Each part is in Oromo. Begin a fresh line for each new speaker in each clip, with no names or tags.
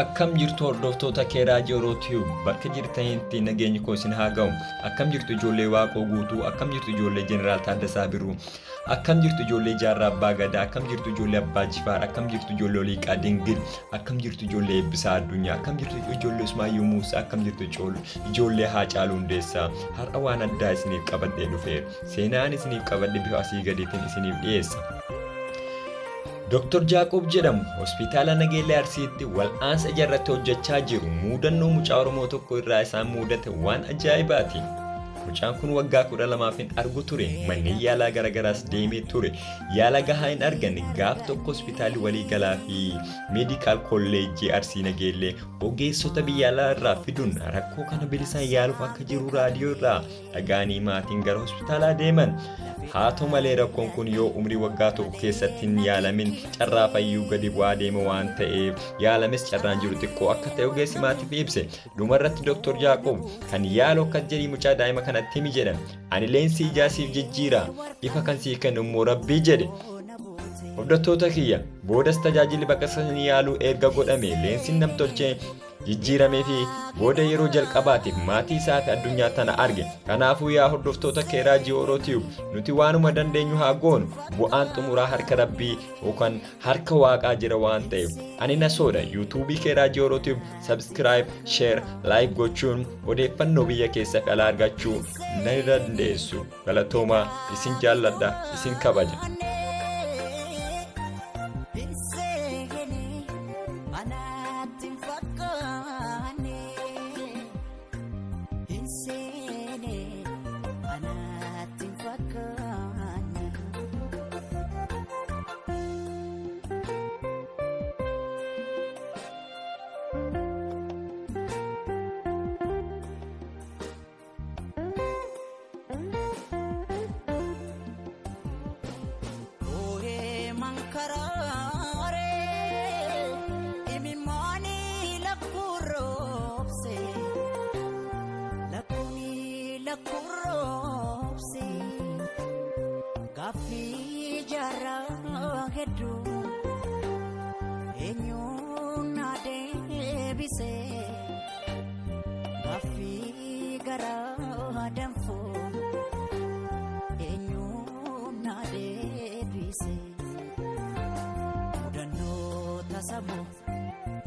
Akkam jirtu hordoftoota Keeraa Jooroo Tube bakka jirtanitti nageenyi koo isin haa ga'u. Akkam jirtu ijoollee Waaqoo Guutuu, akkam jirtu ijoollee Jeneraal Taaddasaa Birruu, akkam jirtu ijoollee Jaarraa Abbaa Gadaa, akkam jirtu ijoollee Abbaa Jifaar, akkam jirtu ijoollee Oliiqaa Dingil, akkam jirtu ijoollee Eebbisaa Addunyaa, akkam jirtu ijoollee Usmaayyoo Muusaa, akkam jirtu ijoollee Haacaaluu Hundeessaa. Har'a waan addaa isiniif qabadhee dhufeera. Seenaan isiniif qabadhe bifa asii gadiitiin isiniif dhiyeessa. Dr. Jaaqoob jedhamu hospitaala Nageellee Arsiitti wal'aansa ijaarratti hojjechaa jiru muudannoo mucaa Oromoo tokko irraa isaan mudate waan ajaa'ibaati. Mucaan kun waggaa 12 hin argu ture. Manneen yaalaa garaagaraas deemee ture. Yaala gahaa hin arganne. Gaaf tokko hospitaalli waliigalaa fi meedikaal kolleejjii Arsii Nageellee ogeessota biyya alaa irraa fiduun rakkoo kana bilisaan yaaluuf akka jiru raadiyoo irraa dhaga'anii maatiin gara hospitaalaa deeman. Haa ta'u malee rakkoon kun yoo umrii waggaa tokko keessatti hin yaalamin carraa fayyuu gadi bu'aa deema waan ta'eef yaalames carraan jiru xiqqoo akka ta'e ogeessi maatiif ibse. Dhumarratti Dr. Jaaqoob kan yaalu akkas jedhii mucaa daa'ima kanatti himi jedhan. Ani leensii ijaa siif jijjiira, ifa kan siif kennu immoo Rabbii jedhe. Hordoftoota kiyya boodas tajaajilli baqaqsanii yaaluu erga godhame leensiin namtolchee jijjiiramee fi booda yeroo jalqabaatiif maatii isaa fi addunyaa tana arge. Kanaafuu yaa hordoftoota Keeraa Jooroo Tube nuti waanuma dandeenyu haa goonu, bu'aan xumuraa harka Rabbii yookaan harka Waaqaa jira waan ta'eef. Ani nasoodha. Yuutuubii Keeraa Jooroo Tube subscribe, share, like gochuun odeeffannoo biyya keessa fi alaa argachuu ni dandeessu. Galatoomaa, isin jaalladha, isin kabaja.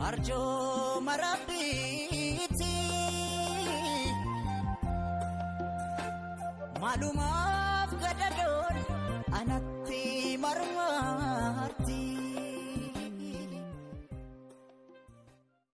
Arjoo marabbiiti. Maaluma.